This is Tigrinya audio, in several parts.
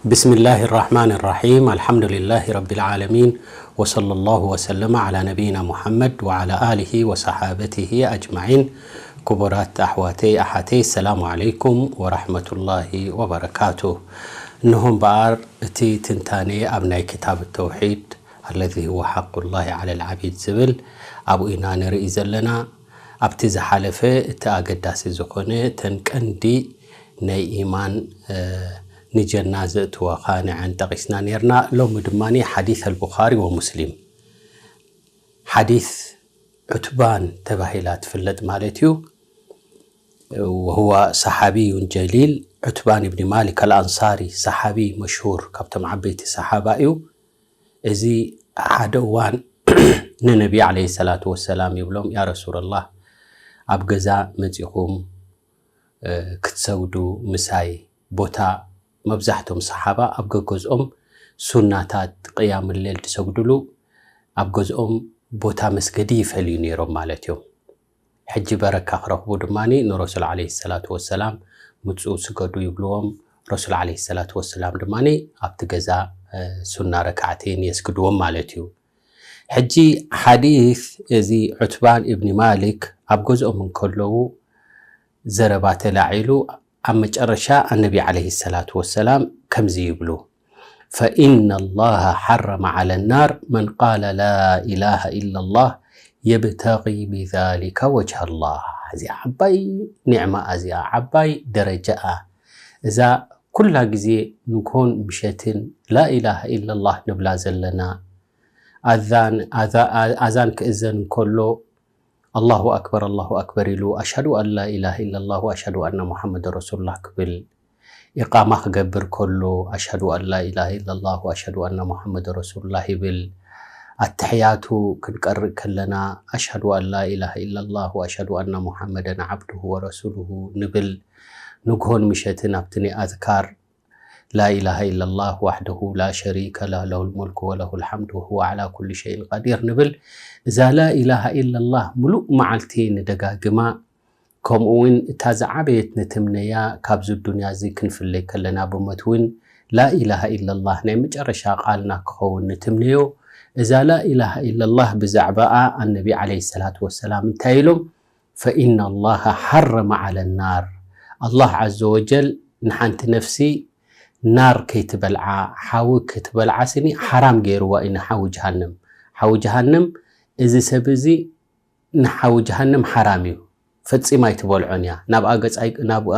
بسم الله الرحمن الرحيم. الحمد لله رب العالمين. وصلى الله وسلم على نبينا محمد وعلى آله وصحابته أجمعين. ክቡራት ኣሕዋተይ ኣሓተይ፣ السلام عليكم ورحمة الله وبركاته። እንሆ እምበኣር እቲ ትንታኔ ኣብ ናይ ክታብ ተውሒድ الذي هو حق الله على العبيد ዝብል ኣብኡ ኢና ንርኢ ዘለና። ኣብቲ ዝሓለፈ እቲ ኣገዳሲ ዝኾነ እተን ቀንዲ ናይ ኢማን፣ እ፣ ንጀና ዘእትወኻ ንዐን ጠቒስና ነርና። ሎሚ ድማ ሓዲስ ኣልቡኻሪ ወሙስሊም፣ ሓዲስ ዑትባን ተባሂላ ትፍለጥ ማለት እዩ። وهو صحابي جليل، ዑትባን ኢብኒ ማሊክ ኣልኣንሳሪ፣ ሰሓቢ መሽሁር፣ ካብቶም ዓበይቲ ሰሓባ እዩ። እዚ ሓደ እዋን ንነቢ ዓለይሂ ሰላቱ ወሰላም ይብሎም፣ ያ ረሱለላህ፣ ኣብ ገዛ መጺኹም፣ እ፣ ክትሰግዱ ምሳይ። ቦታ መብዛሕቶም ሰሓባ ኣብ ገገዝኦም ሱናታት ቅያም ሌል ዝሰግድሉ ኣብ ገዝኦም ቦታ መስገዲ ይፈልዩ ነይሮም ማለት እዮም። ሕጂ በረካ ክረኽቡ ድማ ንረሱል ዓለይሂ ሰላቱ ወሰላም፣ "ምጹ ስገዱ" ይብልዎም። ረሱል ዓለይሂ ሰላቱ ወሰላም ድማ ኣብቲ ገዛ፣ እ፣ ሱና ረካዕተይን የስግድዎም ማለት እዩ። ሕጂ ሓዲስ እዚ ዑትባን ኢብኒ ማሊክ ኣብ ገዝኦም እንከለዉ ዘረባ ተላዒሉ፣ ኣብ መጨረሻ ኣነቢ ዓለይሂ ሰላቱ ወሰላም ከምዚ ይብሉ፣ "فإن الله حرم على النار من قال لا إله إلا الله يبتغي بذلك وجه الله." እዚኣ ዓባይ ኒዕማ፣ እዚኣ ዓባይ ደረጃኣ፣ እዛ ኩላ ግዜ ንግሆን ምሸትን ላኢላሃ ኢላላህ ንብላ ዘለና፣ ኣዛን፣ ኣዛ-፣ ኣዛን ክእዘን እንከሎ፣ ኣላሁ ኣክበር፣ ኣላሁ ኣክበር ኢሉ፣ ኣሽሃዱ ኣን ላ ኢላሃ ኢላላህ ወኣሽሃዱ ኣና ሙሓመድ ረሱሉላህ ክብል፣ ኢቃማ ክገብር ከሎ፣ ኣሽሃዱ ኣን ላ ኢላሃ ኢላላህ ወኣሽሃዱ ኣና ሙሓመድ ረሱሉላህ ይብል። ኣተሕያቱ ክንቀርእ ከለና፣ ኣሽሃዱ ኣን ላ ኢላሃ ኢላላህ ወኣሽሃዱ ኣና ሙሓመደን ዓብዱሁ ወረሱሉሁ ንብል። ንግሆን ምሸትን ኣብቲ ናይ ኣዝካር፣ ላ ኢላሃ ኢላላህ ዋሕደሁ ላ ሸሪከ ለህ፣ ለሁል ሙልኩ ወለሁል ሓምዱ ወሁወ ዓላ ኩሊ ሸይን ቀዲር ንብል። እዛ ላ ኢላሃ ኢላላህ ምሉእ መዓልቲ ንደጋግማ፣ ከምኡ እውን እታ ዝዓበየት ንትምነያ፣ ካብዚ ዱንያ እዚ ክንፍለይ ከለና ብሞት እውን ላ ኢላሃ ኢላላህ ናይ መጨረሻ ቃልና ክኸውን ንትምነዮ። እዛ ላ ኢላሃ ኢላላህ ብዛዕባኣ ኣነቢ ዓለይሂ ሰላቱ ወሰላም እንታይ ኢሎም? ፈኢነ ላሃ ሓረመ ዓለ ናር። ኣላህ ዓዘ ወጀል ንሓንቲ ነፍሲ ናር ከይትበልዓ፣ ሓዊ ክትበልዓ ስኒ ሓራም ገይርዋ እዩ፣ ንሓዊ ጀሃነም። ሓዊ ጀሃነም፣ እዚ ሰብ እዚ ንሓዊ ጀሃነም ሓራም እዩ፣ ፈጺማ ኣይትበልዖን እያ። ናብኣ ገጽ ኣይ-፣ ናብኣ፣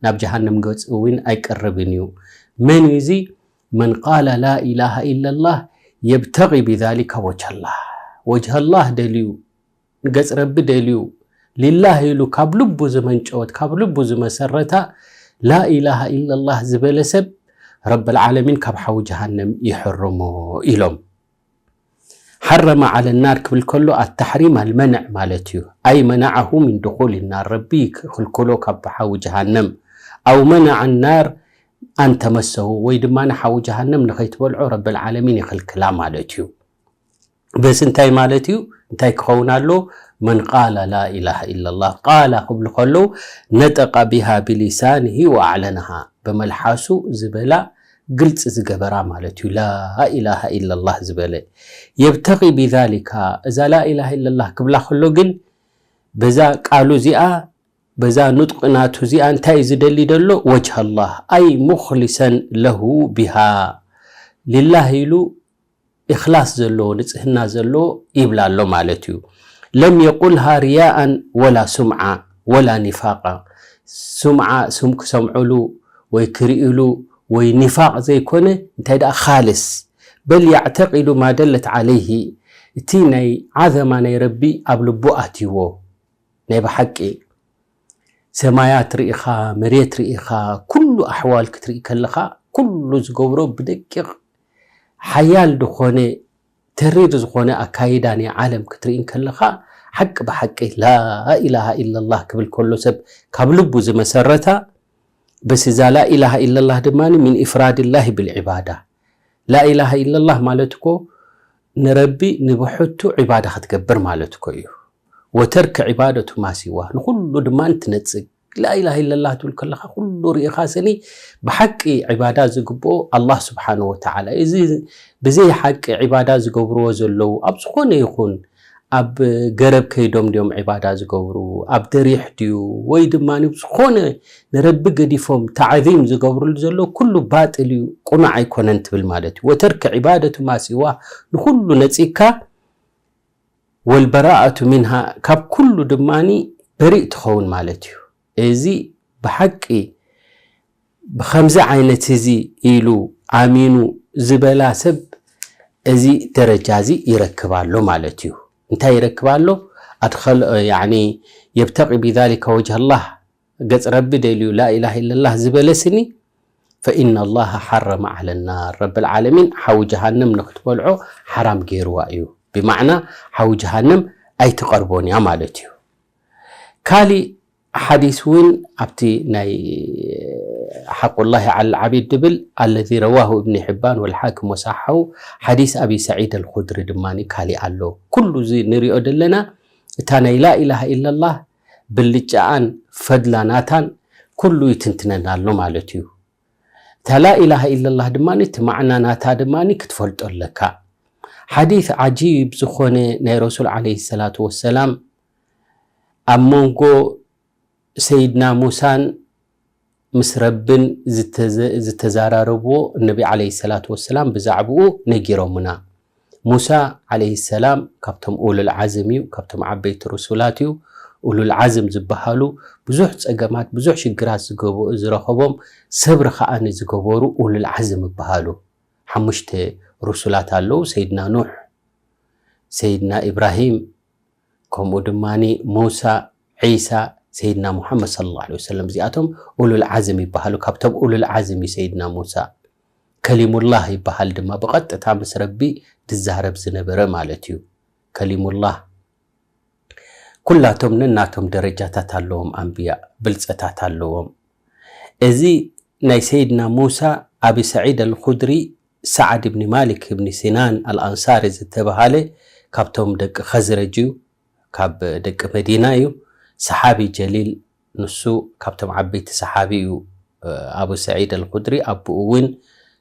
ናብ ጀሃነም ገጽ እውን ኣይቀርብን እዩ። መን እዩ እዚ? መን ቃለ ላ ኢላሃ ኢለላህ የብተጊ ቢዛሊካ ወጅሀላህ። ወጅሀላህ ደልዩ፣ ንገጽ ረቢ ደልዩ፣ ሊላህ ኢሉ ካብ ልቡ ዝመንጨወት፣ ካብ ልቡ ዝመሰረታ ላ ኢላሃ ኢለላህ ዝበለ ሰብ ረብል ዓለሚን ካብ ሓዊ ጀሃነም ይሕርሞ ኢሎም። ሓረመ ዓለ ናር ክብል ከሎ ኣተሕሪም ኣልመንዕ ማለት እዩ። ኣይ መነዐሁ ሚን ድኹል ናር፣ ረቢ ይኽልክሎ ካብ ሓዊ ጀሃነም። ኣው መነዐ ናር ኣን ተመሰሁ፣ ወይ ድማ ንሓዊ ጀሃነም ንኸይትበልዖ ረብል ዓለሚን ይኽልክላ ማለት እዩ። በስ እንታይ ማለት እዩ? እንታይ ክኸውን ኣሎ? መን ቃለ ላ ኢላሃ ኢላላህ፣ ቃለ ክብሉ ከለዉ ነጠቀ ቢሃ ቢሊሳኒሂ ወኣዕለነሃ፣ ብመልሓሱ ዝበላ ግልፂ ዝገበራ ማለት እዩ። ላ ኢላሃ ኢላላህ ዝበለ፣ የብተቂ ቢዛሊካ፣ እዛ ላ ኢላሃ ኢላላህ ክብላ ከሎ ግን በዛ ቃሉ እዚኣ፣ በዛ ኑጥቂ ናቱ እዚኣ እንታይ እዩ ዝደሊ ዘሎ? ወጅሃላህ፣ ኣይ ሙኽሊሰን ለሁ ቢሃ፣ ሊላህ ኢሉ ኢኽላስ ዘለዎ፣ ንጽህና ዘለዎ ይብላ ኣሎ ማለት እዩ። ለም የቁልሃ ሪያኣን ወላ ሱምዓ ወላ ኒፋቃ። ሱምዓ፣ ስም ክሰምዑሉ ወይ ክርእሉ ወይ ኒፋቅ ዘይኮነ፣ እንታይ ደኣ፣ ኻልስ። በል ያዕተቂዱ ማ ደለት ዓለይሂ፣ እቲ ናይ ዓዘማ ናይ ረቢ ኣብ ልቡ ኣትይዎ። ናይ ብሓቂ ሰማያት ርኢኻ፣ መሬት ርኢኻ፣ ኩሉ ኣሕዋል ክትርኢ ከለኻ፣ ኩሉ ዝገብሮ ብደቂቕ ሓያል ዝኾነ፣ ተሪር ዝኾነ ኣካይዳ ናይ ዓለም ክትርኢ ከለኻ፣ ሓቂ ብሓቂ ላኢላሃ ኢላላህ ክብል ከሎ ሰብ ካብ ልቡ ዝመሰረታ፣ በስ እዛ ላኢላሃ ኢላላህ ድማ ሚን ኢፍራድላሂ ብልዒባዳ። ላኢላሃ ኢላላህ ማለት እኮ ንረቢ ንብሕቱ ዒባዳ ክትገብር ማለት እኮ እዩ። ወተርክ ዒባደቱ ማሲዋ፣ ንኹሉ ድማ እንትነጽግ፣ ላኢላሃ ኢለላህ ትብል ከለኻ ኩሉ ርኢኻ ስኒ ብሓቂ ዒባዳ ዝግብኦ ኣላህ ስብሓን ወተዓላ። እዚ ብዘይ ሓቂ ዒባዳ ዝገብርዎ ዘለዉ ኣብ ዝኾነ ይኹን ኣብ ገረብ ከይዶም ድዮም ዒባዳ ዝገብሩ፣ ኣብ ደሪሕ ድዩ፣ ወይ ድማ ዝኾነ ንረቢ ገዲፎም ታዕዚም ዝገብርሉ ዘሎ ኩሉ ባጥል እዩ፣ ቁኑዕ ኣይኮነን ትብል ማለት እዩ። ወተርክ ዒባደቱ ማሲዋ፣ ንኩሉ ነፂግካ፣ ወልበራኣቱ ሚንሃ፣ ካብ ኩሉ ድማ በሪእ ትኸውን ማለት እዩ። እዚ ብሓቂ ብኸምዚ ዓይነት እዚ ኢሉ ኣሚኑ ዝበላ ሰብ እዚ ደረጃ እዚ ይረክብ ኣሎ ማለት እዩ። እንታይ ይረክብ ኣሎ? ኣድኸል ያኒ የብተቂ ቢዛሊከ ወጅህ ኣላህ፣ ገጽ ረቢ ደልዩ ላኢላሃ ኢለላህ ዝበለ ስኒ ፈኢነ ኣላህ ሓረመ ዓለ ናር፣ ረብል ዓለሚን ሓዊ ጀሃንም ንክትበልዖ ሓራም ገይርዋ እዩ። ብማዕና ሓዊ ጀሃንም ኣይትቐርቦን እያ ማለት እዩ። ካሊእ ሓዲስ እውን ኣብቲ ናይ ሓቁላሂ ዓል ዓቢድ ድብል ኣለዚ ረዋሁ እብኒ ሕባን ወልሓክም ወሳሓው ሓዲስ ኣቢ ሰዒድ ኣልኹድሪ ድማ ካሊእ ኣሎ። ኩሉ እዚ ንሪኦ ዘለና እታ ናይ ላኢላሃ ኢለላህ ብልጫኣን ፈድላ ናታን ኩሉ ይትንትነና ኣሎ ማለት እዩ። እታ ላኢላሃ ኢለላህ ድማ እቲ ማዕና ናታ ድማ ክትፈልጦ ኣለካ። ሓዲስ ዓጂብ ዝኾነ ናይ ረሱል ዓለይሂ ሰላቱ ወሰላም ኣብ መንጎ ሰይድና ሙሳን ምስ ረብን ዝተዘ-፣ ዝተዘራረብዎ እነቢ ዓለይሂ ሰላቱ ወሰላም ብዛዕብኡ ነጊሮምና። ሙሳ ዓለይሂ ሰላም ካብቶም ኡሉል ዓዝም እዩ፣ ካብቶም ዓበይቲ ሩሱላት እዩ። ኡሉል ዓዝም ዝበሃሉ ብዙሕ ጸገማት፣ ብዙሕ ሽግራት ዝገበ-፣ ዝረኸቦም ሰብሪ ከኣ ንዝገበሩ ኡሉል ዓዝም ይበሃሉ። ሓሙሽተ ሩሱላት ኣለዉ፣ ሰይድና ኑሕ፣ ሰይድና ኢብራሂም፣ ከምኡ ድማ ሙሳ፣ ዒሳ፣ ሰይድና ሙሓመድ ሰለላሁ ዐለይሂ ወሰለም። እዚኣቶም ኡሉል ዓዝም ይበሃሉ። ካብቶም ኡሉል ዓዝም እዩ ሰይድና ሙሳ። ከሊሙላህ ይበሃል ድማ፣ ብቐጥታ ምስ ረቢ ዝዛረብ ዝነበረ ማለት እዩ። ከሊሙላህ። ኩላቶም ነናቶም ደረጃታት ኣለዎም፣ ኣንብያ ብልጸታት ኣለዎም። እዚ ናይ ሰይድና ሙሳ፣ ኣቢ ሰዒድ ኣልኹድሪ፣ ሰዓድ እብኒ ማሊክ እብኒ ሲናን ኣልኣንሳሪ ዝተባሃለ፣ ካብቶም ደቂ ኸዝረጅ እዩ፣ ካብ ደቂ መዲና እዩ። ሰሓቢ ጀሊል፣ ንሱ ካብቶም ዓበይቲ ሰሓቢ እዩ። ኣቡ ሰዒድ ኣልኹድሪ ኣቦኡ እውን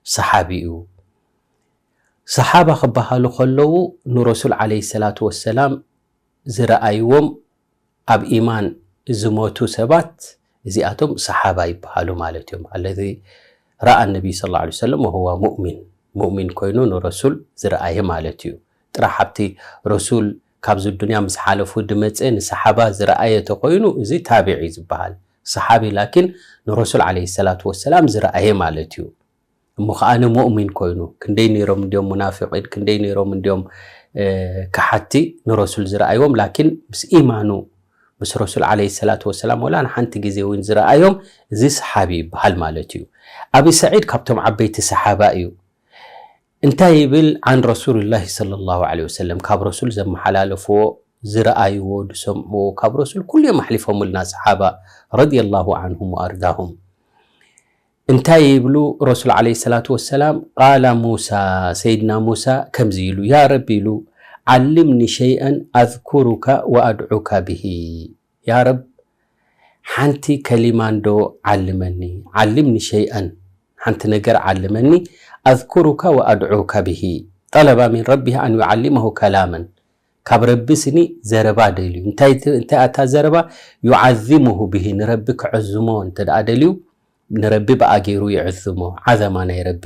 ሰሓቢ እዩ። ሰሓባ ክበሃሉ ከለዉ ንረሱል ዓለይሂ ሰላቱ ወሰላም ዝረኣይዎም ኣብ ኢማን ዝሞቱ ሰባት እዚኣቶም ሰሓባ ይበሃሉ ማለት እዮም። ኣለዚ ረኣ ነቢይ ሰለላሁ ዐለይሂ ወሰለም ወሁዋ ሙእሚን፣ ሙእሚን ኮይኑ ንረሱል ዝረኣየ ማለት እዩ። ጥራሕ ኣብቲ ረሱል ካብዚ ዱንያ ምስ ሓለፉ ድመፀ ንሰሓባ ዝረኣየ ተኮይኑ እዚ ታቢዒ ዝበሃል። ሰሓቢ ላኪን ንረሱል ዓለይሂ ሰላቱ ወሰላም ዝረኣየ ማለት እዩ። እሞ ከኣ ሙእሚን ኮይኑ፣ ክንደይ ነይሮም እንዲዮም ሙናፊቂን፣ ክንደይ ነይሮም እንዲዮም፣ እ፣ ከሓቲ ንረሱል ዝረኣይዎም፣ ላኪን ምስ ኢማኑ፣ ምስ ረሱል ዓለይሂ ሰላቱ ወሰላም ወላ ንሓንቲ ግዜ እውን ዝረኣዮም፣ እዚ ሰሓቢ ይበሃል ማለት እዩ። ኣቢ ሰዒድ ካብቶም ዓበይቲ ሰሓባ እዩ። እንታይ ይብል? ዓን ረሱልላሂ ሰለላሁ ዐለይሂ ወሰለም፣ ካብ ረሱል ዘመሓላለፍዎ፣ ዝረኣይዎ፣ ዝሰምዕዎ፣ ካብ ረሱል ኩሉ እዮም ኣሕሊፎምልና ሰሓባ ረዲየላሁ ዓንሁም ወኣርዳሁም። እንታይ ይብሉ ረሱል ዓለይሂ ሰላቱ ወሰላም? ቃለ ሙሳ፣ ሰይድና ሙሳ ከምዚ ኢሉ፣ ያ ረቢ ኢሉ፣ ዓልምኒ ሸይአን ኣዝኩሩካ ወኣድዑካ ብሂ። ያ ረብ፣ ሓንቲ ከሊማ እንዶ ዓልመኒ፣ ዓልምኒ ሸይአን፣ ሓንቲ ነገር ዓልመኒ፣ ኣዝኩሩካ ወኣድዑካ ብሂ። ጠለባ ሚን ረቢሂ ኣን ዩዓሊመሁ ከላመን። ካብ ረቢ ስኒ ዘረባ ደልዩ። እንታይ ት-፣ እንታይ ኣታ ዘረባ? ዩዓዚሙሁ ብሂ፣ ንረቢ ክዕዝሞ እንተ ደኣ ደልዩ፣ ንረቢ ብኣ ገይሩ ይዕዝሞ፣ ዓዘማ ናይ ረቢ።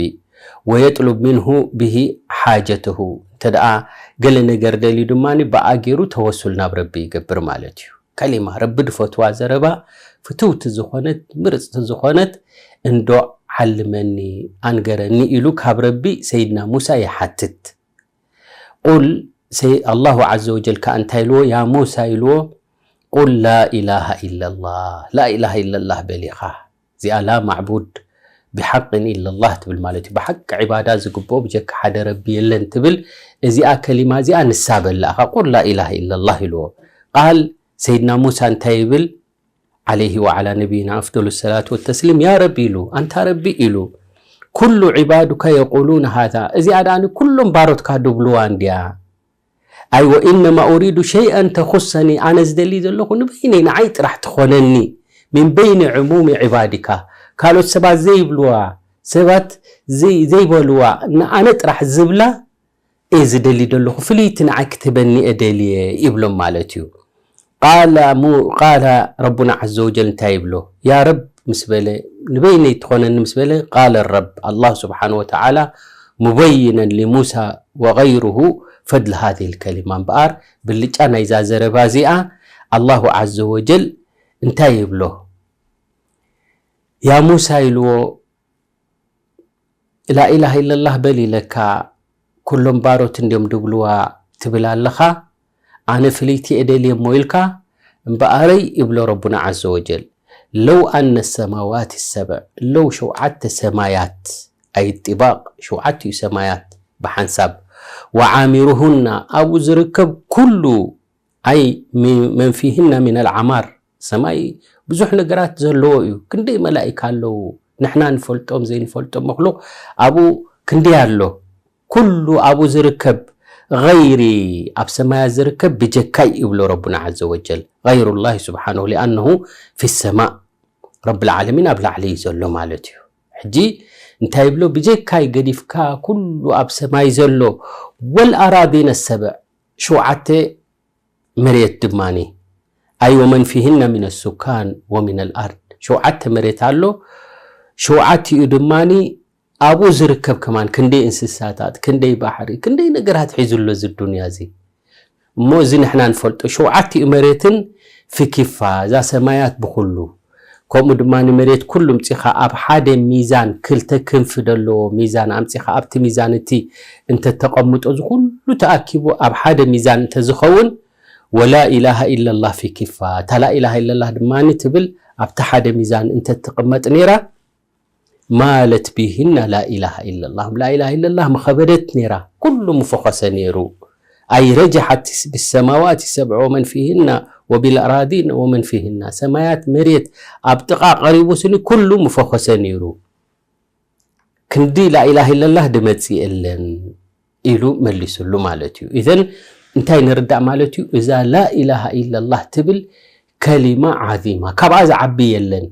ወየጥሉብ ሚንሁ ብሂ ሓጀትሁ፣ እንተ ደኣ ገለ ነገር ደልዩ ድማ ብኣ ገይሩ ተወሱል ናብ ረቢ ይገብር ማለት እዩ። ከሊማ ረቢ ድፈትዋ ዘረባ፣ ፍትውቲ ዝኾነት፣ ምርጽቲ ዝኾነት፣ እንዶ ዓልመኒ፣ ኣንገረኒ ኢሉ ካብ ረቢ ሰይድና ሙሳ ይሓትት። ቁል፣ ሰይ-፣ ኣላሁ ዓዘ ወጀል ከኣ እንታይ ኢልዎ? ያ ሙሳ ኢልዎ፣ ቁል ላ ኢላሃ ኢለላህ፣ ላ ኢላሃ ኢለላህ በል ኢኻ። እዚኣ ላ ማዕቡድ ብሓቅን ኢለላህ ትብል ማለት እዩ። ብሓቂ ዒባዳ ዝግብኦ ብጀካ ሓደ ረቢ የለን ትብል። እዚኣ ከሊማ እዚኣ ንሳ በላ ኢኻ። ቁል ላ ኢላሃ ኢለላህ ኢልዎ። ቃል ሰይድና ሙሳ እንታይ ይብል? ዓለይሂ ወዓላ ነቢይና ኣፍደሉ ሰላት ወተስሊም፣ ያ ረቢ ኢሉ፣ ኣንታ ረቢ ኢሉ፣ ኩሉ ዒባዱካ የቁሉነ ሃዛ፣ እዚኣ ደኣ ኩሎም ባሮትካ ድብልዋ እንድያ። ኣይ ወኢነማ ኡሪዱ ሸይአን ተኹሰኒ፣ ኣነ ዝደሊ ዘለኹ ንበይነይ ንዓይ ጥራሕ ትኾነኒ፣ من بين عموم عبادك، ካልኦት ሰባት ዘይብልዋ፣ ሰባት ዘይ-፣ ዘይበልዋ፣ ንኣነ ጥራሕ ዝብላ እየ ዝደሊ ዘለኹ፣ ፍልይቲ ንዓይ ክትህበኒ እየ ደልየ ይብሎም ማለት እዩ። ቃለ ሙ-፣ ቃለ ረቡና ዐዘ ወጀል እንታይ ይብሎ? ያ ረብ ምስ በለ፣ ንበይነይ ትኾነኒ ምስ በለ፣ ቃለ ረብ፣ ኣላህ ስብሓነ ወተዓላ ሙበይነን ሊሙሳ ወገይሩሁ ፈድል ሃዚሂል ከሊማ። እምበኣር ብልጫ ናይዛ ዘረባ እዚኣ ኣላሁ ዐዘ ወጀል እንታይ ይብሎ? ያ ሙሳ ኢልዎ፣ ላኢላሃ ኢለላህ በል ኢለካ፣ ኩሎም ባሮት እንድዮም ድብልዋ ትብል ኣለኻ፣ ኣነ ፍልይቲ እየ ደልየ እሞ ኢልካ፣ እምበኣረይ ይብሎ ረቡና ዐዘ ወጀል፣ ለው ኣነ ሰማዋት ሰብዕ፣ ለው ሸውዓተ ሰማያት፣ ኣይ ጢባቕ፣ ሸውዓቲኡ ሰማያት ብሓንሳብ፣ ወዓሚሩሁና፣ ኣብኡ ዝርከብ ኩሉ ኣይ ሚ-፣ መን ፊህና ሚነል ዓማር፣ ሰማይ ብዙሕ ነገራት ዘለዎ እዩ። ክንደይ መላኢካ ኣለዉ፣ ንሕና ንፈልጦም ዘይንፈልጦም መክሉቕ ኣብኡ ክንደይ ኣሎ። ኩሉ ኣብኡ ዝርከብ፣ ገይሪ፣ ኣብ ሰማያት ዝርከብ ብጀካይ ይብሎ ረቡና ዐዘ ወጀል። ገይሩላሂ ስብሓነሁ ሊኣነሁ ፊ ሰማእ፣ ረብል ዓለሚን ኣብ ላዕሊ እዩ ዘሎ ማለት እዩ። ሕጂ እንታይ ይብሎ? ብጀካይ ገዲፍካ ኩሉ ኣብ ሰማይ ዘሎ፣ ወልኣራዲነ ሰብዕ፣ ሸውዓተ መሬት ድማኒ፣ ኣይ ወመን ፊህና ሚነ ሱካን ወሚነል ኣርድ፣ ሸውዓተ መሬት ኣሎ። ሸውዓቲኡ ድማኒ ኣብኡ ዝርከብ ከማን ክንደይ እንስሳታት፣ ክንደይ ባሕሪ፣ ክንደይ ነገራት ሒዙ ኣሎ እዚ ዱንያ እዚ። እሞ እዚ ንሕና ንፈልጦ ሸውዓቲኡ መሬትን ፊኪፋ፣ እዛ ሰማያት ብኹሉ፣ ከምኡ ድማ ንመሬት ኩሉ ምጺኻ ኣብ ሓደ ሚዛን፣ ክልተ ክንፊ ዘለዎ ሚዛን ኣምጺኻ ኣብቲ ሚዛን እቲ እንተተቐምጦ፣ እዚ ኩሉ ተኣኪቡ ኣብ ሓደ ሚዛን እንተዝኸውን፣ ወላ ኢላሃ ኢለላህ ፊኪፋ፣ እታ ላ ኢላሃ ኢለላህ ድማ ትብል ኣብቲ ሓደ ሚዛን እንተትቕመጥ ነይራ፣ ማለት ቢሂና ላኢላሃ ኢለላህ። ላኢላሃ ኢለላህ ምኸበደት ነይራ፣ ኩሉ ምፈኾሰ ነይሩ። ኣይ ረጀሓት ብሰማዋት ሰብዕ ወመን ፊሂና ወቢልኣራዲን ወመን ፊሂና። ሰማያት መሬት ኣብ ጥቓ ቀሪቡ ስኒ ኩሉ ምፈኾሰ ነይሩ። ክንዲ ላኢላሃ ኢለላህ ድመጽእ የለን ኢሉ መሊሱሉ ማለት እዩ። ኢዘን እንታይ ንርዳእ ማለት እዩ? እዛ ላኢላሃ ኢለላህ ትብል ከሊማ ዓዚማ፣ ካብኣ ዝዓቢ የለን።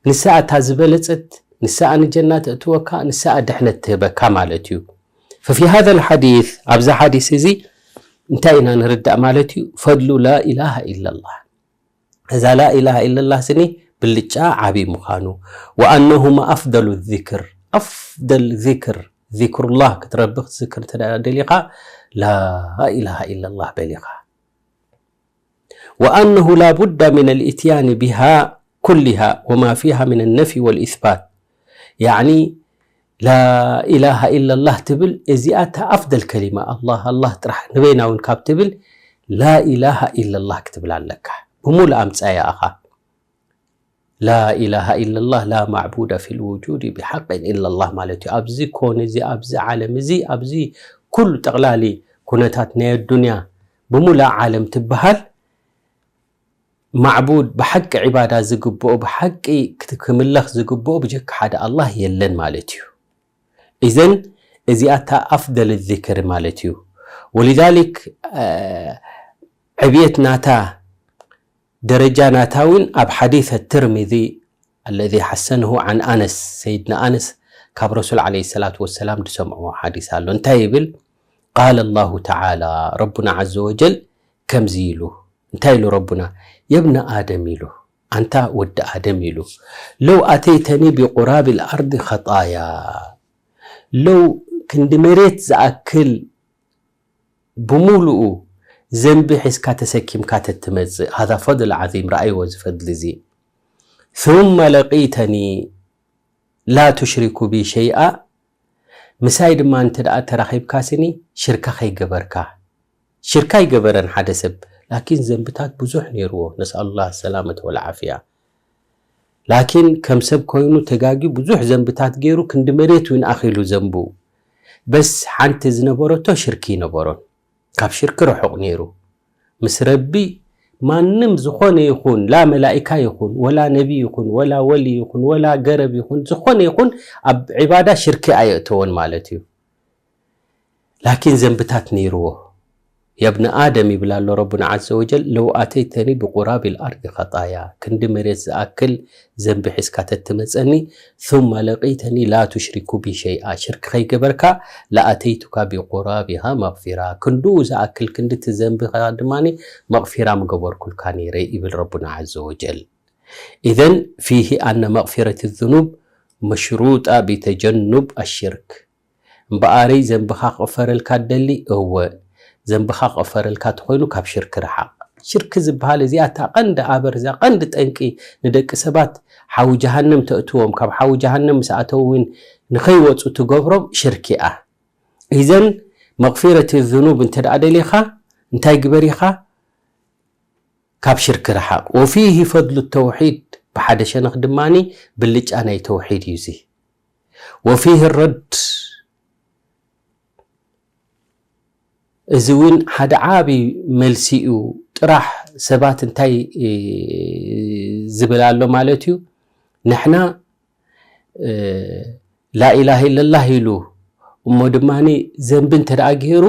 ንሳ እታ ዝበለጸት፣ ንሳ ንጀና ተእትወካ፣ ንሳ ድሕነት ትህበካ ማለት እዩ። ففي هذا الحديث፣ ኣብዚ ሓዲስ እዚ እንታይ ኢና ንርዳእ ማለት እዩ? ፈድሉ ላ ኢላሃ ኢለላህ። እዛ ላ ኢላሃ ኢለላህ ስኒ ብልጫ ዓቢ ምዃኑ፣ وأنهما أفضل الذكر، أفضل ذكر، ذكر الله ክትረቢ ክትዝክር እንተ ደኣ ደሊኻ ላ ኢላሃ ኢለላህ በል ኢኻ። وأنه لا بد من الإتيان بها كلها وما فيها من النفي والإثبات. يعني لا إله إلا الله ትብል እዚኣ እታ ኣፍደል ከሊማ ኣላህ ኣላህ ጥራሕ ንበይና እውን ካብ ትብል ላ ኢላሃ ኢለላህ ክትብል ኣለካ። ብሙሉእ ኣምጻያ ኣኻ። لا إله إلا الله لا معبود في الوجود بحق إلا الله ማለት እዩ። ኣብዚ ኮን እዚ ኣብዚ ዓለም እዚ ኣብዚ ኩሉ ጠቕላሊ ኩነታት ናይ ኣዱንያ ብሙሉእ ዓለም ትበሃል ማዕቡድ ብሓቂ ዒባዳ ዝግብኦ ብሓቂ ክት-፣ ክምለኽ ዝግብኦ ብጀካ ሓደ ኣላህ የለን ማለት እዩ። ኢዘን እዚኣ እታ ኣፍደል ዚክር ማለት እዩ። ወሊዛሊክ ዕብየት ናታ ደረጃ ናታ እውን ኣብ ሓዲስ ትርሚዚ الذي حسنه عن أنس ሰይድና ኣነስ ካብ ረሱል ዓለይሂ ሰላቱ ወሰላም ዝሰምዕዎ ሓዲስ ኣሎ። እንታይ ይብል? قال الله تعالى ረቡና ዓዘ ወጀል ከምዚ ኢሉ እንታይ ኢሉ ረቡና? የብነ ኣደም ኢሉ ኣንታ ወዲ ኣደም ኢሉ ለው ኣተይተኒ ቢቁራብ ልኣርድ ኸጣያ ለው ክንዲ መሬት ዝኣክል ብምሉኡ ዘንቢ ሒዝካ ተሰኪምካ ተትመጽእ ሃዛ ፈድል ዓዚም ረኣይዎ እዚ ፈድሊ እዚ ثم لقيتني لا تشرك بي شيئا ምሳይ ድማ እንተ ደኣ ተራኺብካ ስኒ ሽርካ ከይገበርካ ሽርካ ኣይገበረን ሓደ ሰብ ላኪን ዘንብታት ብዙሕ ነይርዎ ነስኣሉላህ ሰላመት ወልዓፍያ ላኪን ከም ሰብ ኮይኑ ተጋግዩ ብዙሕ ዘንብታት ገይሩ ክንዲ መሬት እውን ኣኺሉ ዘንቡ በስ ሓንቲ ዝነበረቶ ሽርኪ ይነበሮን ካብ ሽርኪ ርሑቕ ነይሩ ምስ ረቢ ማንም ዝኾነ ይኹን ላ መላኢካ ይኹን ወላ ነቢ ይኹን ወላ ወሊ ይኹን ወላ ገረብ ይኹን ዝኾነ ይኹን ኣብ ዒባዳ ሽርኪ ኣየእተዎን ማለት እዩ ላኪን ዘንብታት ነይርዎ የብነ ኣደም ይብል ኣሎ ረቡና ዓዘ ወጀል፣ ለው ኣተይተኒ ብቁራብ ልኣርድ ኸጣያ፣ ክንዲ መሬት ዝኣክል ዘንቢ ሒዝካ ተትመጸኒ፣ ثم ለቂተኒ ላ ቱሽሪኩ ቢ ሸይኣ፣ ሽርክ ከይገበርካ፣ ለኣተይቱካ ቢቁራቢሃ መግፊራ፣ ክንድኡ ዝኣክል ክንዲ እቲ ዘንብኻ ድማ መቕፊራ ምገበርኩልካ ነይረ ይብል ረቡና ዓዘ ወጀል። ኢዘን ፊሂ ኣነ መቕፊረት ዙኑብ መሽሩጣ ቢተጀኑብ ኣሽርክ። እምበኣረይ ዘንብኻ ክቕፈረልካ ትደሊ? እወ። ዘንብኻ ክቕፈረልካ ተኾይኑ ካብ ሽርክ ርሓቕ። ሽርክ ዝበሃል እዚኣ እታ ቀንዲ ኣበር፣ እዛ ቀንዲ ጠንቂ ንደቂ ሰባት ሓዊ ጀሃነም ተእትዎም፣ ካብ ሓዊ ጀሃነም ምስ ኣተው እውን ንኸይወፁ ትገብሮም ሽርክ እያ። ኢዘን መቕፊረት ዙኑብ እንተ ደኣ ደሊኻ እንታይ ግበር ኢኻ? ካብ ሽርክ ርሓቕ። ወፊሂ ፈድሉ ተውሒድ፣ ብሓደ ሸነኽ ድማኒ ብልጫ ናይ ተውሒድ እዩ እዚ። ወፊሂ ረድ፣ እዚ እውን ሓደ ዓቢ መልሲ እዩ። ጥራሕ ሰባት እንታይ ዝብል ኣሎ ማለት እዩ? ንሕና ላኢላሃ ኢለላህ ኢሉ እሞ ድማ ዘንቢ እንተ ደኣ ገይሩ፣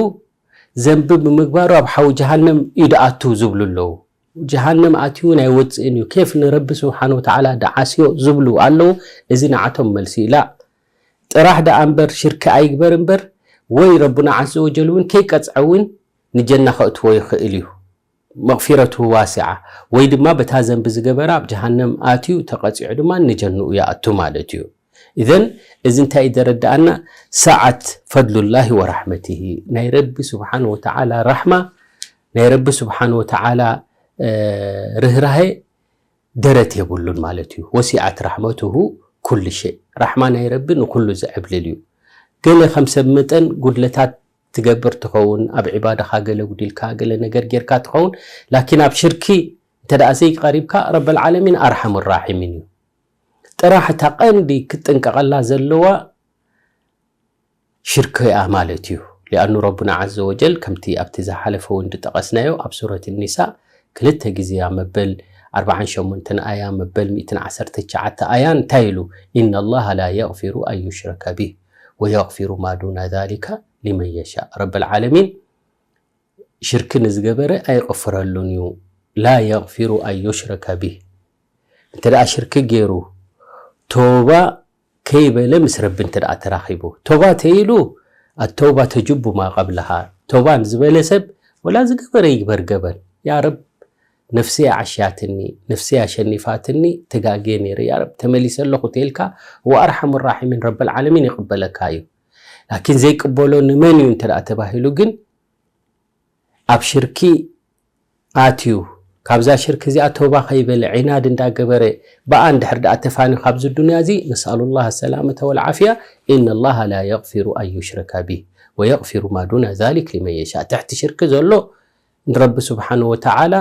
ዘንቢ ብምግባሩ ኣብ ሓዊ ጀሃነም እዩ ድኣቱ ዝብሉ ኣለዉ። ጀሃነም ኣትዩ እውን ኣይወፅእን እዩ። ኬፍ ንረቢ ስብሓን ወተዓላ ደዓስዮ ዝብሉ ኣለዉ። እዚ ንዓቶም መልሲ እዩ። ላ ጥራሕ ደኣ እምበር ሽርኪ ኣይግበር እምበር ወይ ረቡና ዓዘ ወጀል እውን ከይቀፅዐ እውን ንጀና ከእትዎ ይኽእል እዩ። መቕፊረቱ ዋሲዓ ወይ ድማ በታ ዘንቢ ዝገበረ ኣብ ጀሃነም ኣትዩ ተቐፂዑ ድማ ንጀንኡ ይኣቱ ማለት እዩ። ኢዘን እዚ እንታይ እዩ ዘረድኣና? ሰዓት ፈድሉላሂ ወራሕመቲሂ፣ ናይ ረቢ ስብሓን ወተዓላ ራሕማ፣ ናይ ረቢ ስብሓን ወተዓላ ርህራሄ ደረት የብሉን ማለት እዩ። ወሲዓት ራሕመቱሁ ኩሉ ሸይ፣ ራሕማ ናይ ረቢ ንኩሉ ዝዕብልል እዩ። ገለ ከም ሰብ መጠን ጉድለታት ትገብር ትኸውን፣ ኣብ ዒባዳኻ ገለ ጉዲልካ፣ ገለ ነገር ጌርካ ትኸውን። ላኪን ኣብ ሽርኪ እንተ ደኣ ዘይቀሪብካ፣ ረበል ዓለሚን ኣርሓሙ ራሒሚን እዩ። ጥራሕ እታ ቀንዲ ክትጥንቀቐላ ዘለዋ ሽርኪ እያ ማለት እዩ። ሊኣኑ ረቡና ዓዘ ወጀል ከምቲ ኣብቲ ዝሓለፈ እውን ዝጠቐስናዮ ኣብ ሱረት ኒሳ ክልተ ግዜ እያ መበል ኣርባዓን ሸሞንተን ኣያ መበል ሚእትን ዓሰርተ ትሽዓተ ኣያ እንታይ ኢሉ? ኢነ ላሃ ላ የግፊሩ ኣን ዩሽረከ ቢህ ወየግፊሩ ማ ዱነ ዛሊከ ሊመን የሻእ። ረበል ዓለሚን ሽርኪ ንዝገበረ ኣይቕፍረሉን እዩ። ላ የግፊሩ ኣን ዩሽረከ ቢህ። እንተ ደኣ ሽርኪ ገይሩ ቶባ ከይበለ ምስ ረቢ እንተ ደኣ ተራኺቡ፣ ቶባ ተይሉ ኣተውባ ተጅቡ ማ ቀብለሃ። ቶባ ንዝበለ ሰብ ወላ ዝገበረ ይግበር ገበን፣ ያ ረብ ነፍሰይ ዓሽያትኒ፣ ነፍሰይ ኣሸኒፋትኒ፣ ተጋግየ ነይረ፣ ያ ረብ ተመሊሰ ኣለኹ ተይልካ፣ ወኣርሓሙ ራሒሚን ረበል ዓለሚን ይቕበለካ እዩ። ላኪን ዘይቅበሎ ንመን እዩ እንተ ደኣ ተባሂሉ ግን ኣብ ሽርኪ ኣትዩ፣ ካብዛ ሽርኪ እዚኣ ተውባ ከይበለ ዒናድ እንዳገበረ ብኣ እንድሕር ደኣ ተፋንዩ ካብዚ ዱንያ እዚ፣ ነስኣሉ ላህ ሰላመተ ወልዓፍያ። ኢነ ላሃ ላ የግፊሩ ኣን ዩሽረከ ቢህ ወየግፊሩ ማ ዱነ ዛሊክ ሊመን የሻእ። ትሕቲ ሽርኪ ዘሎ ንረቢ ስብሓን ወተዓላ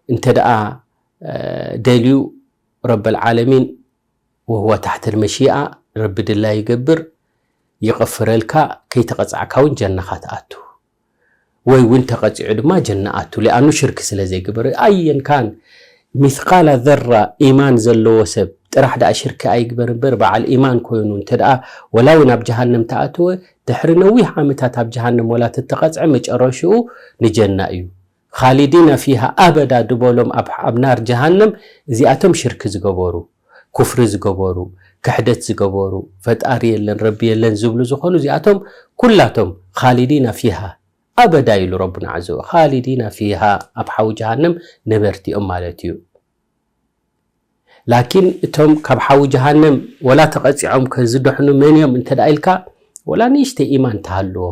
እንተ ደኣ ደልዩ ረበል ዓለሚን ወህወ ታሕተል መሺኣ ረቢ ድላ ይገብር ይቕፍረልካ፣ ከይተቐጻዕካ እውን ጀናኻ ትኣቱ። ወይ እውን ተቐጺዑ ድማ ጀና ኣቱ። ሊኣኑ ሽርክ ስለ ዘይግበር። ኣየን ካን ሚስቃላ ዘራ ኢማን ዘለዎ ሰብ ጥራሕ ደኣ ሽርክ ኣይግበር እምበር በዓል ኢማን ኮይኑ እንተ ደኣ ወላ እውን ኣብ ጀሃነም ተኣተወ ድሕሪ ነዊሕ ዓመታት ኣብ ጀሃነም ወላ ተተቐጽዐ መጨረሽኡ ንጀና እዩ። ኻሊዲና ፊሃ ኣበዳ ድበሎም ኣብ፣ ኣብ ናር ጀሃነም እዚኣቶም ሽርክ ዝገበሩ፣ ኩፍሪ ዝገበሩ፣ ክሕደት ዝገበሩ፣ ፈጣሪ የለን ረቢ የለን ዝብሉ ዝኾኑ እዚኣቶም ኩላቶም ኻሊዲና ፊሃ ኣበዳ ኢሉ ረቡና ዓዘ ወ-፣ ኻሊዲና ፊሃ ኣብ ሓዊ ጀሃነም ነበርቲ እዮም ማለት እዩ። ላኪን እቶም ካብ ሓዊ ጀሃነም ወላ ተቐጺዖም ከዝድሕኑ መን እዮም እንተ ደኣ ኢልካ፣ ወላ ንእሽተይ ኢማን ተሃልዎ፣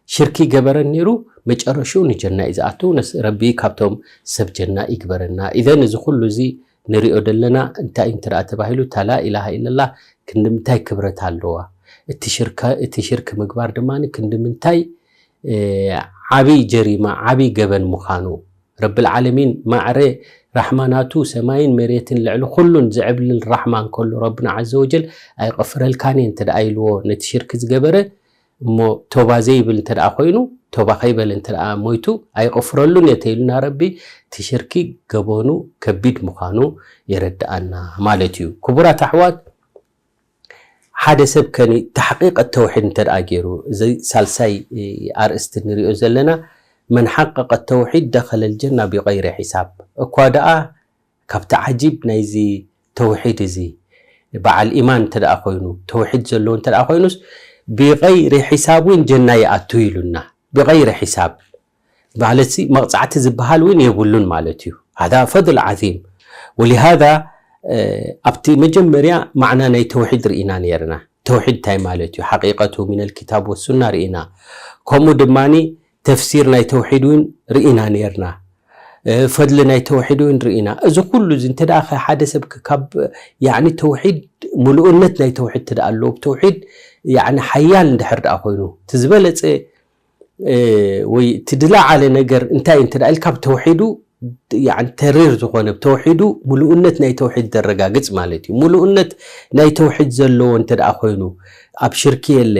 ሽርኪ ገበረን ነይሩ፣ መጨረሽኡ ንጀና እዩ ዝኣቱ። ነስ-፣ ረቢ ካብቶም ሰብ ጀና ይግበረና። ኢዘን እዚ ኩሉ እዚ ንሪኦ ዘለና እንታይ እዩ እንተ ደኣ ተባሂሉ፣ እታ ላኢላሃ ኢለላህ ክንዲ ምንታይ ክብረት ኣለዋ? እቲ ሽርከ-፣ እቲ ሽርክ ምግባር ድማ ክንዲ ምንታይ፣ እ፣ ዓብይ ጀሪማ፣ ዓብይ ገበን ምዃኑ፣ ረብል ዓለሚን ማዕረ ራሕማ ናቱ ሰማይን መሬትን ልዕሊ ኩሉን ዝዕብልል ራሕማ እንከሎ ረብና ዓዘ ወጀል ኣይቐፍረልካን እየ እንተ ደኣ ኢልዎ ነቲ ሽርክ ዝገበረ፣ እሞ ቶባ ዘይብል እንተ ደኣ ኮይኑ፣ ቶባ ከይበለ እንተ ደኣ ሞይቱ ኣይቐፍረሉን እየ ተኢሉና ረቢ፣ እቲ ሽርኪ ገበኑ ከቢድ ምዃኑ የረድኣና ማለት እዩ። ክቡራት ኣሕዋት፣ ሓደ ሰብ ከኒ ተሕቂቀት ተውሒድ እንተ ደኣ ገይሩ፣ እዚ ሳልሳይ፣ እ፣ ኣርእስቲ ንሪኦ ዘለና፣ መን ሓቀቀ ተውሒድ ደኸለል ጀና ቢገይሪ ሒሳብ። እኳ ደኣ ካብቲ ዓጂብ ናይዚ ተውሒድ እዚ በዓል ኢማን እንተ ደኣ ኮይኑ፣ ተውሒድ ዘለዎ እንተ ደኣ ኮይኑስ፣ ቢገይሪ ሒሳብ እውን ጀና ይኣቱ ኢሉና። ቢገይሪ ሒሳብ ማለት ሲ መቕጻዕቲ ዝበሃል እውን የብሉን ማለት እዩ። هذا فضل عظيم. ولهذا ኣብቲ መጀመርያ ማዕና ናይ ተውሒድ ርኢና ነይርና። ተውሒድ እንታይ ማለት እዩ? ሓቂቀቱ ሚነል ኪታብ ወሱና ርኢና። ከምኡ ድማኒ ተፍሲር ናይ ተውሒድ እውን ርኢና ነይርና። ፈድሊ ናይ ተውሒድ እውን ርኢና። እዚ ኩሉ እዚ እንተ ደኣ ሓደ ሰብ ካብ ያዕኒ ተውሒድ፣ ምሉእነት ናይ ተውሒድ እንተ ደኣ ኣለዎ፣ ተውሒድ ያዕኒ ሓያል እንድሕር ደኣ ኮይኑ፣ እቲ ዝበለጸ ወይ እቲ ዝለዓለ ነገር እንታይ እንተ ደኣ ኢልካ፣ ኣብ ተውሒዱ ያዕኒ ተሪር ዝኾነ፣ ተውሒዱ ምሉእነት ናይ ተውሒድ ዘረጋግጽ ማለት እዩ። ምሉእነት ናይ ተውሒድ ዘለዎ እንተ ደኣ ኮይኑ፣ ኣብ ሽርኪ የለ፣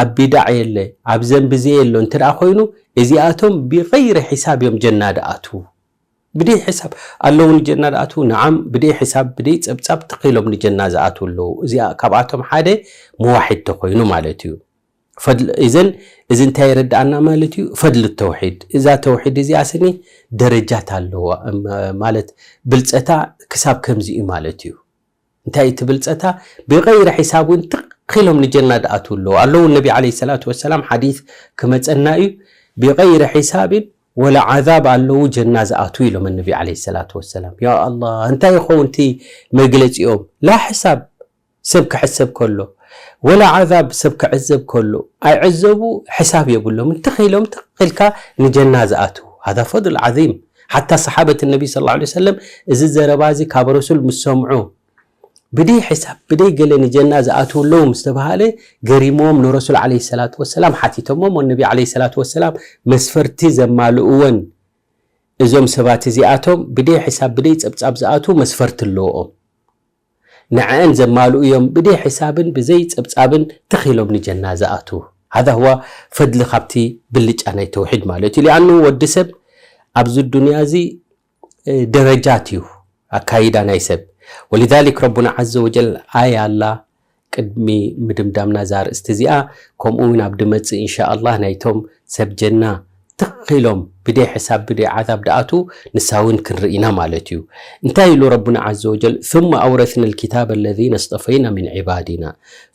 ኣብ ቢዳዕ የለ፣ ኣብ ዘንቢ ዘየሎ እንተ ደኣ ኮይኑ፣ እዚኣቶም ቢገይሪ ሒሳብ እዮም ጀና ዝኣትዉ። ብደይ ሒሳብ ኣለዉ ንጀና ዝኣትዉ። ነዓም፣ ብደይ ሒሳብ፣ ብደይ ጸብጻብ ትኺሎም ንጀና ዝኣትዉ ኣለዉ። እዚኣ ካብኣቶም ሓደ ሙዋሒድ ተኾይኑ ማለት እዩ። ፈድል፣ እዘን፣ እዚ እንታይ የረድኣና ማለት እዩ? ፈድል ተውሒድ። እዛ ተውሒድ እዚኣ ስኒ ደረጃት ኣለዋ፣ እም፣ ማለት ብልጸታ ክሳብ ከምዚ እዩ ማለት እዩ። እንታይ እቲ ብልጸታ? ቢገይሪ ሒሳብ እውን ትኽ ኢሎም ንጀና ዝኣትዉ ኣለዉ። ኣለዉ ነቢ ዓለይሂ ሰላቱ ወሰላም ሓዲስ ክመጸና እዩ። ቢገይሪ ሒሳብን ወላ ዓዛብ ኣለዉ ጀና ዝኣትዉ ኢሎም ነቢ ዓለይሂ ሰላቱ ወሰላም። ያ ኣላህ፣ እንታይ ይኸውን እቲ መግለጺኦም? ላ ሕሳብ፣ ሰብ ክሕሰብ ከሎ፣ ወላ ዓዛብ ሰብ ክዕዘብ ከሎ፣ ኣይዕዘቡ፣ ሕሳብ የብሎምን። ትኽ ኢሎም ትኽ ኢልካ ንጀና ዝኣትዉ። هذا فضل عظيم. ሓታ ሰሓበት ነቢ ሰለላሁ ዐለይሂ ወሰለም እዚ ዘረባ እዚ ካብ ረሱል ምስ ሰምዑ፣ ብደይ ሕሳብ፣ ብደይ ገለ ንጀና ዝኣትዉ ኣለዉ ምስ ተባሃለ፣ ገሪምዎም ንረሱል ዓለይሂ ሰላቱ ወሰላም ሓቲቶሞም። ወነቢ ዓለይሂ ሰላቱ ወሰላም መስፈርቲ ዘማልእወን እዞም ሰባት እዚኣቶም ብደይ ሕሳብ፣ ብደይ ጸብጻብ ዝኣትዉ መስፈርቲ ኣለዎም። ንዐአን ዘማልኡ እዮም ብደይ ሕሳብን ብዘይ ጸብጻብን ትኽ ኢሎም ንጀና ዝኣትዉ። هذا هو ፈድሊ ካብቲ ብልጫ ናይ ተውሒድ ማለት እዩ። ሊኣኑ ወዲ ሰብ ኣብዚ ዱንያ እዚ፣ እ፣ ደረጃት እዩ ኣካይዳ ናይ ሰብ። ولذلك ረቡና ዐዘ ወጀል ኣያ ኣላ ቅድሚ ምድምዳምና እዛ ኣርእስቲ እዚኣ፣ ከምኡ እውን ኣብ ድመጽእ ኢንሻኣላህ ናይቶም ሰብ ጀና ትኽ ኢሎም ብደይ ሕሳብ ብደይ ዓዛብ ድኣትዉ ንሳ እውን ክንርኢ ኢና ማለት እዩ። እንታይ ኢሉ ረቡና ዐዘ ወጀል? ثم أورثنا الكتاب الذين اصطفينا من عبادنا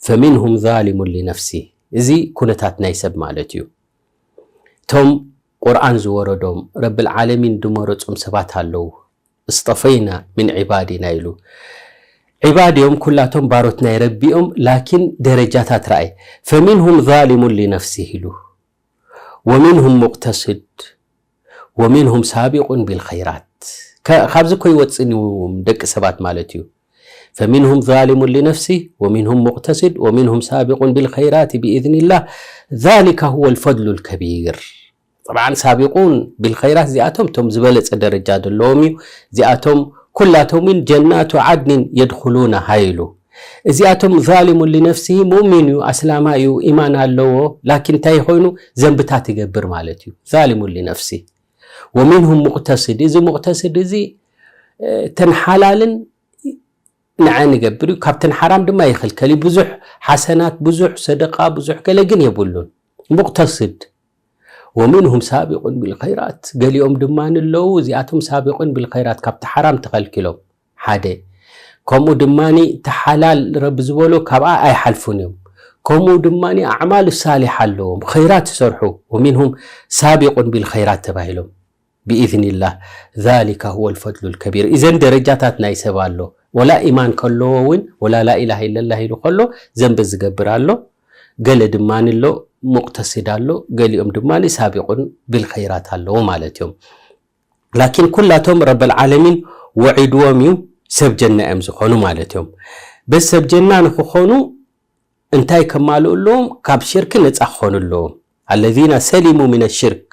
فمنهم ظالم لنفسه። እዚ ኩነታት ናይ ሰብ ማለት እዩ። እቶም ቁርኣን ዝወረዶም ረብል ዓለሚን ድመረጾም ሰባት ኣለዉ። اصطفينا من عبادنا ኢሉ። ዒባድ እዮም፣ ኩላቶም ባሮት ናይ ረቢ እዮም፣ ላኪን ደረጃታት ረኣይ። فمنهم ظالم لنفسه ኢሉ። ومنهم مقتصد ومنهم سابق بالخيرات። ከ-፣ ካብዚ እኮ ይወጽእን እዩ ደቂ ሰባት ማለት እዩ። فمنهم ظالم لنفسه ومنهم مقتصد ومنهم سابق بالخيرات بإذن الله ذلك هو الفضل الكبير. طبعا سابقون بالخيرات እዚኣቶም እቶም ዝበለጸ ደረጃ ዘለዎም እዩ። እዚኣቶም ኩላቶም እውን ጀናቱ ዓድኒን የድኹሉናሃ ኢሉ። እዚኣቶም ظالم لنفسه ሙእሚን እዩ፣ ኣስላማ እዩ፣ ኢማን ኣለዎ፣ ላኪን እንታይ ኮይኑ ዘንብታት ይገብር ማለት እዩ። ظالم لنفسه ومنهم مقتصد። እዚ ሙቅተስድ እዚ፣ እ፣ ተን ሓላልን ንዐ ንገብር እዩ፣ ካብተን ሓራም ድማ ይኽልከል እዩ። ብዙሕ ሓሰናት፣ ብዙሕ ሰደቃ፣ ብዙሕ ገለ ግን የብሉን። ሙቅተስድ። ومنهم سابق بالخيرات፣ ገሊኦም ድማ ኣለዉ፣ እዚኣቶም ሳቢቁን ቢልኸይራት፣ ካብቲ ሓራም ተኸልኪሎም። ሓደ። ከምኡ ድማ እቲ ሓላል ረቢ ዝበሎ ካብኣ ኣይሓልፉን እዮም። ከምኡ ድማ ኣዕማል ሳሊሓ ኣለዎም፣ ኸይራት ይሰርሑ። ومنهم سابق بالخيرات ተባሂሎም። بإذن الله ذلك هو الفضل الكبير። እዘን ደረጃታት ናይ ሰብ ኣሎ። ወላ ኢማን ከለዎ እውን፣ ወላ ላኢላሃ ኢለላህ ኢሉ ከሎ ዘንቢ ዝገብር ኣሎ፣ ገለ ድማ ኣሎ ሙቅተስድ ኣሎ፣ ገሊኦም ድማ ሳቢቁን ቢልኸይራት ኣለዉ ማለት እዮም። ላኪን ኩላቶም ረበል ዓለሚን ወዒድዎም እዩ ሰብ ጀና እዮም ዝኾኑ ማለት እዮም። በስ ሰብ ጀና ንክኾኑ እንታይ ከማልኡ ኣለዎም? ካብ ሽርክ ነፃ ክኾኑ ኣለዎም። الذين سلموا من الشرك።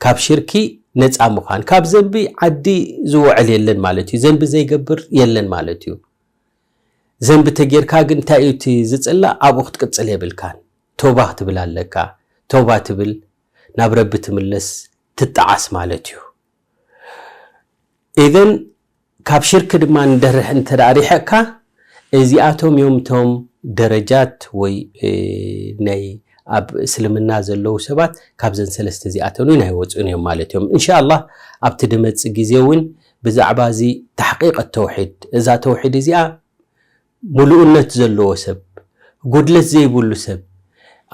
ካብ ሽርኪ ነፃ ምዃን፣ ካብ ዘንቢ ዓዲ ዝውዕል የለን ማለት እዩ። ዘንቢ ዘይገብር የለን ማለት እዩ። ዘንቢ ተጌርካ ግን እንታይ እዩ እቲ ዝጽላእ? ኣብኡ ክትቅጽል የብልካን። ተውባ ክትብል ኣለካ። ተውባ ትብል፣ ናብ ረቢ ትምለስ፣ ትጠዓስ ማለት እዩ። ኢዘን ካብ ሽርክ ድማ ንደርሕ እንተ ደኣ ሪሕቕካ፣ እዚኣቶም እዮም እቶም ደረጃት ወይ፣ እ፣ ናይ ኣብ እስልምና ዘለዉ ሰባት ካብዘን ሰለስተ እዚኣተን እውን ኣይወፁን እዮም ማለት እዮም። እንሻኣላህ ኣብቲ ድመፅእ ግዜ እውን ብዛዕባ እዚ ተሕቂቀት ተውሒድ፣ እዛ ተውሒድ እዚኣ ምሉእነት ዘለዎ ሰብ፣ ጉድለት ዘይብሉ ሰብ፣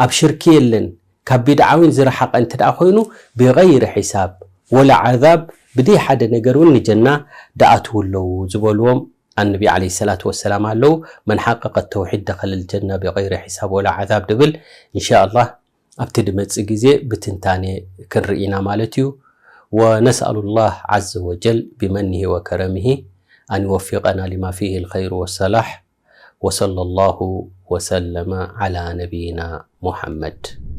ኣብ ሽርኪ የለን፣ ካብ ቢድዓ እውን ዝረሓቐ እንተ ደኣ ኮይኑ ብገይሪ ሒሳብ ወላ ዓዛብ ብደይ ሓደ ነገር እውን ንጀና ደኣትዉ ኣለዉ ዝበልዎም ኣነቢ ዓለይሂ ሰላቱ ወሰላም ኣለዉ። መን ሓቀቀ ተውሒድ ደኸለል ጀና ብገይሪ ሒሳብ ወላ ዓዛብ ድብል እንሻኣላህ ኣብቲ ድመጽእ ግዜ ብትንታኔ ክንርኢ ኢና ማለት እዩ። ونسأل الله عز وجل بمنه وكرمه أن يوفقنا لما فيه الخير والصلاح وصلى الله وسلم على نبينا محمد.